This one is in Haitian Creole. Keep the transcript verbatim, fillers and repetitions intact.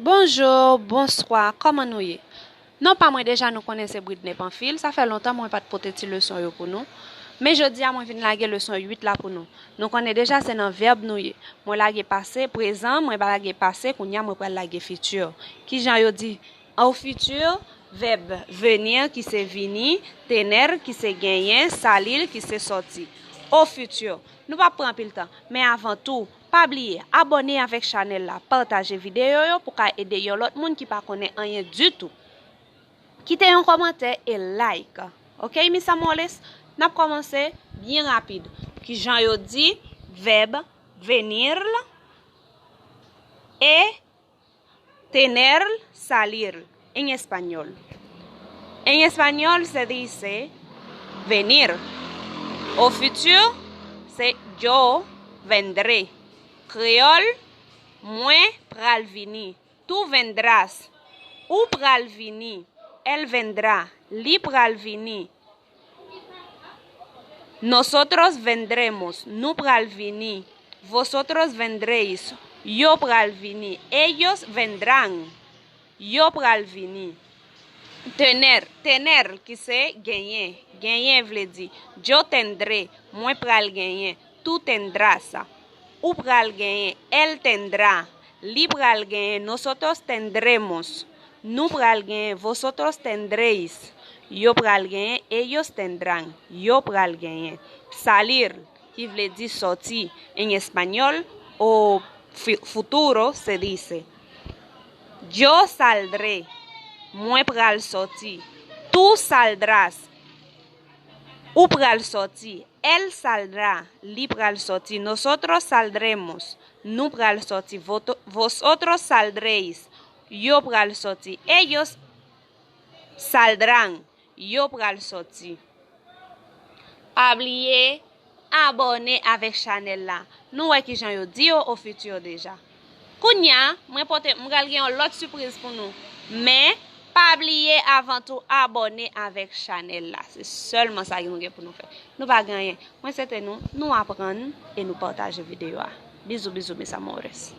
Bonjou, bonswa, kòman nou ye? Non pa mwen deja nou konnen se Britney Panfil, sa fè lontan mwen pa t pote ti leson yo pou nou. Men jodi a mwen vin lage leson uit la pou nou. Nou konnen deja se nan vèb nou ye. Mwen lage pase, prezan, mwen pa lage pase, kounye a mwen pral lage fiti. Kijan yo di au futur, vèb venir ki se vini, tener ki se genyen, salir ki se sòti. Au futur. Nou p ap pran anpil tan, men avan tou, pa bliye abòne avèk chanèl la, pataje videyo yo pou ka ede yon lòt moun ki pa konnen anyen ditou. Kite yon kòmantè e like. Ok, mis amores? N ap kòmanse byen rapid. Kijan yo di vèb venir e tener, salir en español? En español se dice venir. Au futur se yo vendré. Kreyòl, mwen pral vini. Tú vendrás. Ou pral vini. Él vendrá. Li pral vini. Nosotros vendremos. Nou pral vini. Vosotros vendréis. Yo pral vini. Ellos vendrán. Yo pral vini. Tener, tener ki se genyen. Genyen vle di yo tendré, mwen pral genyen. Tú tendrás. Ou pral genyen. Él tendrá. Li pral genyen. Nosotros tendremos. Nou pral genyen. Vosotros tendréis. Yo pral genyen. Ellos tendrán. Yo pral genyen. Salir, ki vle di sòti. En español, o fi- futuro se dice: yo saldré. Mwen pral sòti. Tú saldrás. Ou pral sòti. Él saldrá. Li pral sòti. Nosotros saldremos. Nou pral sòti. Voto- vosotros saldréis. Yo pral sòti. Ellos saldrán. Yo pral sòti. Pa bliye abòne avèk chanèl la. Nou wè kijan yo di yo au futur deja. Kounye a, mwen pote, m pral gen yon lòt sipriz pou nou. Men, pa bliye avan tou abòne avèk chanèl la. Se sèlman sa nou gen pou nou fè. Nou pa gen anyen. Mwen swete nou, nou aprann e nou pataje videyo a. Bizou, bizou, mis amores.